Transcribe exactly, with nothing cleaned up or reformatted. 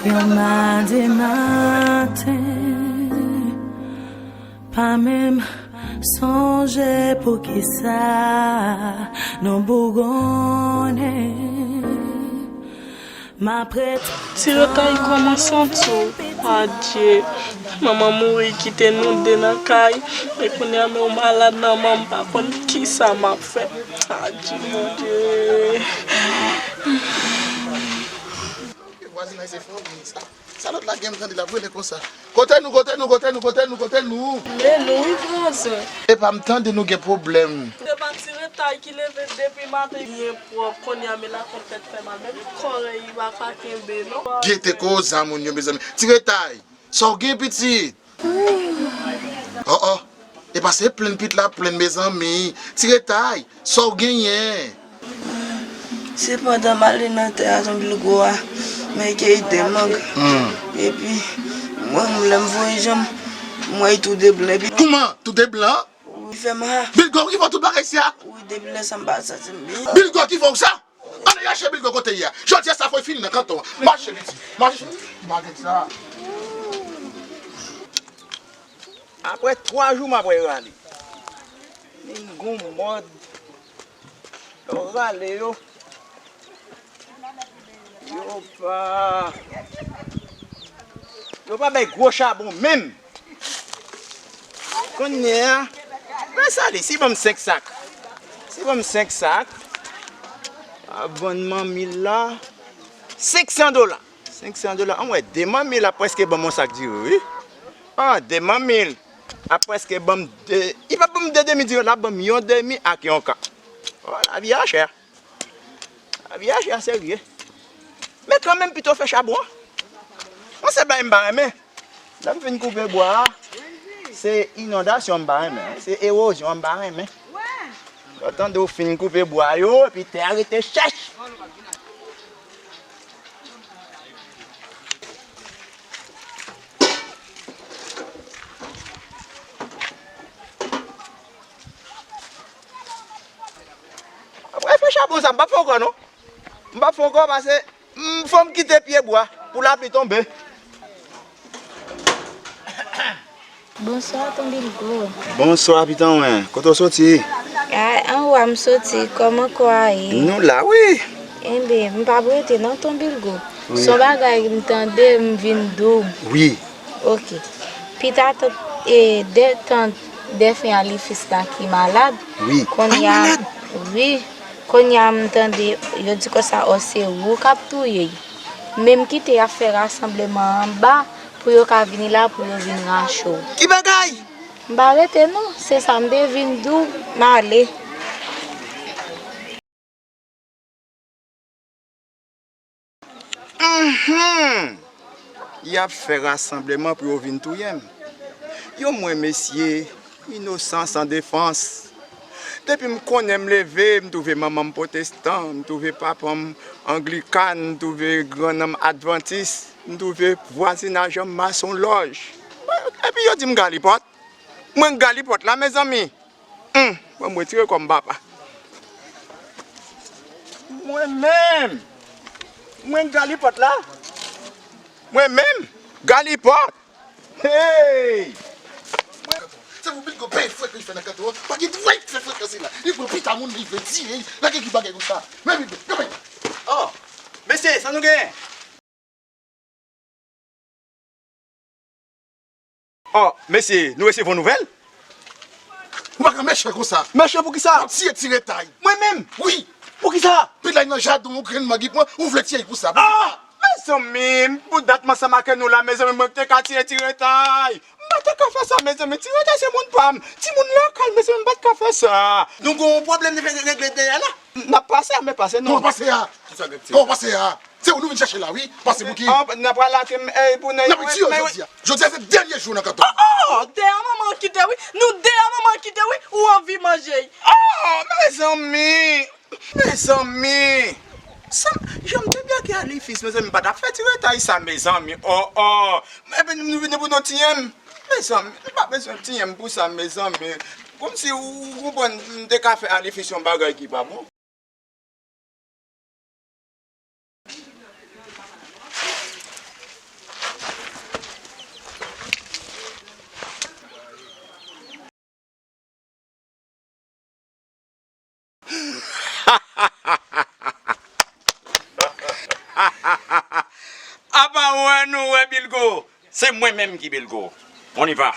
Yon madi maten, pa menm sonje poukisa nou bougonnen. M ap ret Ti retay, kòman w santi w? Adye, manman mouri kite nou de nan kay, e kounye a men w malad nan men, m pa konn kisa m ap fè. Adye, Bondye. Vwazinay se fanmi sa. Sa lòt la gen m tande l ap rele konsa. Kote nou, kote nou, kote nou, kote nou, kote nou? Men nou wi, vwazen. Epa m tande nou gen pwoblèm. Se pa ti retay ki leve depi maten, byen pwòp, kounye a men lakonpèt fè mal, menm kòrèy li pa ka kenbe non. Gete koza moun yo, mezanmi. Ti retay, sa w gen pitit? Oh, oh. Epa se plenn pit la plenn, mezanmi. Ti retay, sa w genyen? Sepandan, m ale nan tè a Ton Bilgo a, m al keyi de mang. Hmm. Epi, mwen, lè m voye jan m, m wè tou de blan. Epi, kouman? Tou de blan? Wi, fè m ha. Bilgo ki fè tout bagay sa? Wi, depi lè sa m pa santi m byen. Bilgo ki fè w sa? Ann chache Bilgo kote l ye a. Jodi a sa fò fini nan kanton an. Mache, piti. Mache. Mache sa. Apre twa jou m ap rale. Vin gon mòd. Lè w rale yo, yo pa, yo pa bay gwo chabon menm. Kounye a, mwen sale, si ban m senk sak. Si ban m senk sak, a vann manmi l la, senk san dola. Senk san dola. An, mwen, de manmi l ap prèske ban m yon sak diri, wi. An, de manmi l ap prèske ban m de, li p ap ban m de demi diri, l ap ban m yon demi ak yon ka. O, lavi a chè. Lavi a chè, serye. Men kanmenm, pito fè chabon an. Yon sèl bagay m pa renmen. Lè m fin koupe bwa a, se inondasyon m pa renmen, se ewozyon an m pa renmen. Lè w tande w fin koupe bwa yo, epi tè a rete chèch. Apre fè chabon sa, m p ap fè ankò non. M p ap fè ankò pase, mm, fò m kite pye bwa pou lapli tonbe. Bonswa, Ton Bilgo. Bonswa, pitit mwen. Kote w soti? A, anwo a m soti. Kòman kò a ye? Nou la, wi. Enben, m p ap rete non, Ton Bilgo. Wi. Se yon bagay m tande, m vin di w. Wi. Oke. Pita tant, e, de tant defen Alifis la ki malad. Wi. Kounye a, wi. Kounye a m tande yo di konsa, o, se ou k ap touye l. Men m kite y ap fè rasanbleman anba pou yo ka vini la pou yo vin rache w. Ki bagay? M pa rete non, se sa m te vin di w, m ale. Uhmm! Y ap fè rasanbleman pou yo vin touye m. Yo mwen mesye, inosan san defans. Depi m konnen m leve, m twouve manman m pwotestan, m twouve papa m anglikan, m twouve grannanm advantis, m twouve vwazinaj an masonlòj. Epi yo di m galipòt. Mwen galipòt la, mezanmi. Humm, mwen m retire kò m papa. Mwen menm. Mwen galipòt la. Mwen menm. Galipòt. Hey! Se pou Bilgo peye frèt li fè nan kanto an. Pa gen dwa fè frèt nan sila. Li pran pita moun li vle tiye. Lage ki bagay konsa. Men Bilgo, men. Oh, mesye, sa nou genyen? Oh, mesye, nou resevwa nouvèl? Ou pa ka mechan konsa. Mechan pou kisa? W ap tiye Ti Retay. Mwen menm? Wi. Pou kisa? Pita l nan jaden w, grenn mangi pran, ou vle tiye l pou sa. Ah! Mezanmi, pou dat m ansanm ak nou la, mezanmi, mwen te ka tiye Ti Retay. M pa te ka fè sa, mezanmi. Ti Retay se moun pa m. Timoun lakay, mezanmi, m pa t ka fè sa. Nou gen yon pwoblèm nou fè regle dèyè la. N ap pase a, men pase non. Kòman pase a? Kisa gen ti? Kòman pase a? Se ou nou vin chache la, wi. Pase pou ki? An, n ap pral lage m, eh, pou nèg. N ap tiye w jodi a. Jodi a se dènye jou nan kanton. Oh, oh, dèyè manman kite, wi. Nou dèyè manman kite, wi. Ou anvi manje. Oh, mezanmi. Mezanmi! Sa, jan m te byake Alifis, mezanmi, m pa t ap fè Ti Retay sa, mezanmi. Oh, oh! Epi nou vini pou nou tiye m. Mezanmi, nou pa bezwen tiye m pou sa, mezanmi. Kòmsi ou, ou konprann, m te ka fè Alifis yon bagay ki pa bon. Se mwen menm ki Bilgo. On y va.